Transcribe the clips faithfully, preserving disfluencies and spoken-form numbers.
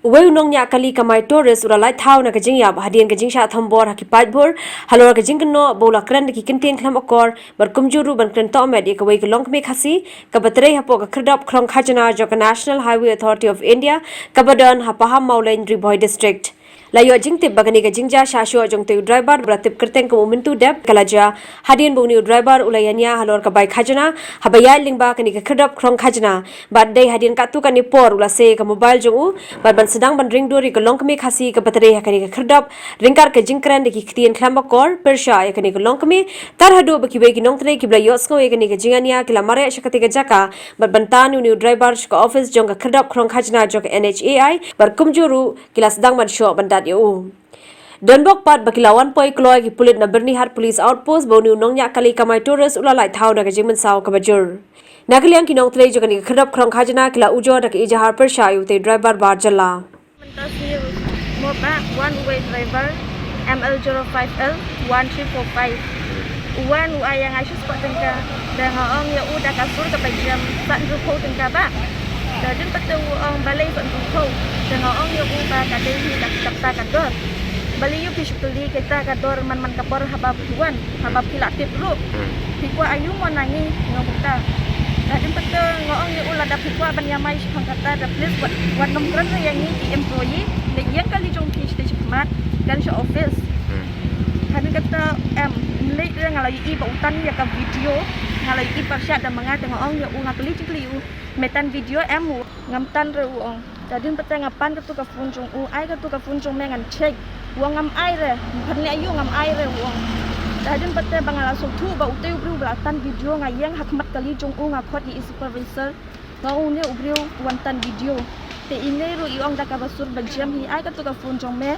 Uwei u nongñiah kali kamai tourist u la lait thaw na ka jingïap hadien ka jingshah thombor ha ki paidbor halor ka jingkynnoh ba u la kren da ki kyntien khlem akor bad kumjuh ruh ban kren tohmet ïa kawei ka longkmie Khasi kaba trei hapoh ka khyrdop khrong khajna jong ka National Highway Authority of India kaba don ha Pahammawlein, Ri Bhoi District. La ïoh jingtip ba kane ka jingjia shah shoh jong utei u driver ba la tip kyrteng kum u Mintu Deb ka la jia hadien ba une u driver u la ïañia halor ka bai khajna haba ïaid lyngba kane ka khyrdop khrong khajna. Bad dei hadien katto katne por u la sei ïa ka mobile jong u bad ban sdang ban ring dur ïa ka longkmie Khasi kaba trei ha kane ka khyrdop ryngkat ka jingkren da ki ktien khlem akor pyrshah ïa kane ka longkmie, tar haduh ba kiwei ki nongtrei kiba la ïohsngew ïa kane ka jingïañia ki la mareh sha katei ka jaka bad ban tan ïa une u driver sha ka office jong ka khyrdop khrong khajna jong ka N H A I bad kumjuh ruh ki la sdang ban shoh ban dat ïa u. Donbok pat ba ki la wan poi kloi ki pulit na Byrnihat Police Outpost ba une u nongñiah kali kamai tourist u la lait thaw da ka jingmynsaw kaba jur. Na ka liang ki nongtrei jong kane ka khyrdop khrong khajna ki la ujor da ka ijahar pyrshah ïa utei u driver bar jylla. Mynta sngi mo ba wan uwei driver M L zero five L one three four five. U wan u ai ïa nga shispah tyngka. Da nga ong ïa u da ka sur kaba jam san hynriewphew tyngka ba. Da dang pat te u ong balei san hynriewphew. Da nga ong ïa u ba ka dei hi da kata ka dor. Balei ïa phi shu kylli kita ka dor man man ka por haba phi wan, haba phi la tip ruh. Hmm. Phi kwah aïu mo na ngi, nga ong kumta. Da dang pat te nga ong ïa u lada phi kwah ban ïamai shaphang kata da please wat, wat nym kren re ïa ngi ki employee, leit ïeng kali jong phi shatei shakhmat, don sha office. Hmm. Hadien kata em, leit re nga la ïohi ba u tan ïa ka video, nga la ïohi pyrshah da ma nga te nga ong ïa u, nga kylli jingkylli ïa u, me tan video em, u ngam tan re u ong. Da dang pat te nga pan katu ka phone jong u, ai katu ka phone jong me ngan check. U ong ngam ai re, phan ne aïu ngam ai re u ong. Da dang pat te ba nga la sngewthuh ba utei u briew ba la tan video nga ïeng ha khmat kali jong u nga khot ïa i supervisor. Nga ong une u briew u wan tan video. Te ine ruh i ong da kaba sur ba jam hi ai katu ka phone jong me.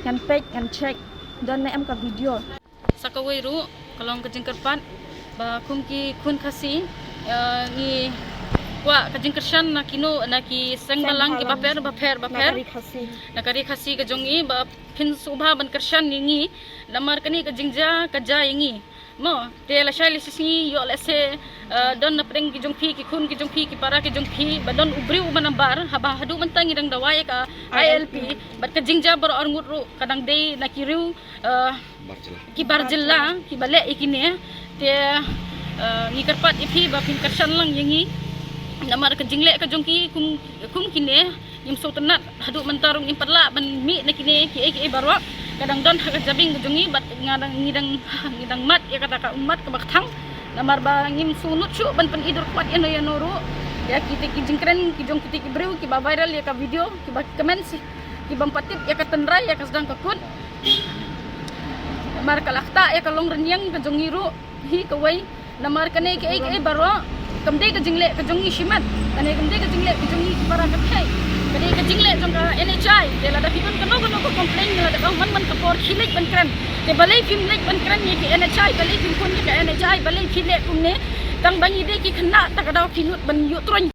Ngan peit ngan check. Don ne em ka video. Sa kawei ruh, ka long ka jingkyrpad, ba kum ki khun Khasi, eh, ngi kwah ka jingkyrshan na kino, na ki seng balang ki bapher, bapher, bapher. Na ka ri Khasi. Na ka ri Khasi ka jong ngi, ba phin sngewbha ban kyrshan ïa ngi, namar kane ka jingjia, ka jia ïa ngi. Mo, te lashai lashisngi, ïoh lehse, eh, don na pdeng ki jong phi, ki khun ki jong phi, ki para ki jong phi, ba don u briew u ba nambar, haba haduh mynta ngi dang dawa ïa ka I L P, bad ka jingjia baroh arngut ruh, ka dang dei na ki riew, eh, Bar jylla. Ki bar jylla, ki ba leh ïa kine, te, eh, ngi kyrpad ïa phi ba phin kyrshan lang ïa ngi. Namar ka jingleh ka jong ki kum, kum kine, ngim sngewtynnat haduh mynta ruh ngim pat lah ban mih na kine kiei kiei baroh. Ka dang don ha ka jabieng ka jong ngi bad nga dang, ngi dang, ngi dang mad ïa kata ka ummat kaba kthang. Namar ba ngim sngewnud shuh ban pyni dur khmat ïano ïano ruh. Ïa kite ki jingkren ki jong kite ki briew kiba viral ïa ka video kiba kmen shi, kibym pat tip ïa ka tynrai ïa ka sdang ka kut. Namar ka la ktah ïa ka longrynïeng ka jong ngi ruh hi kawei. Namar kane kaei kaei baroh kam dei ka jingleh ka jong ngi shimet. Kane kam dei ka jingleh ka jong ngi ki para ka thei. Ka dei ka jingleh jong ka N H I. Te lada phi don kano kano ka complain, lada ka man man ka por khie leit ban kren. Te balei phim leit ban kren ïa ki N H I, balei phim phone ïa ka N H I, balei phi leh kumne. Tang ba ngi dei ki khynnah, ta ka daw phi nud ban ïuh troiñ.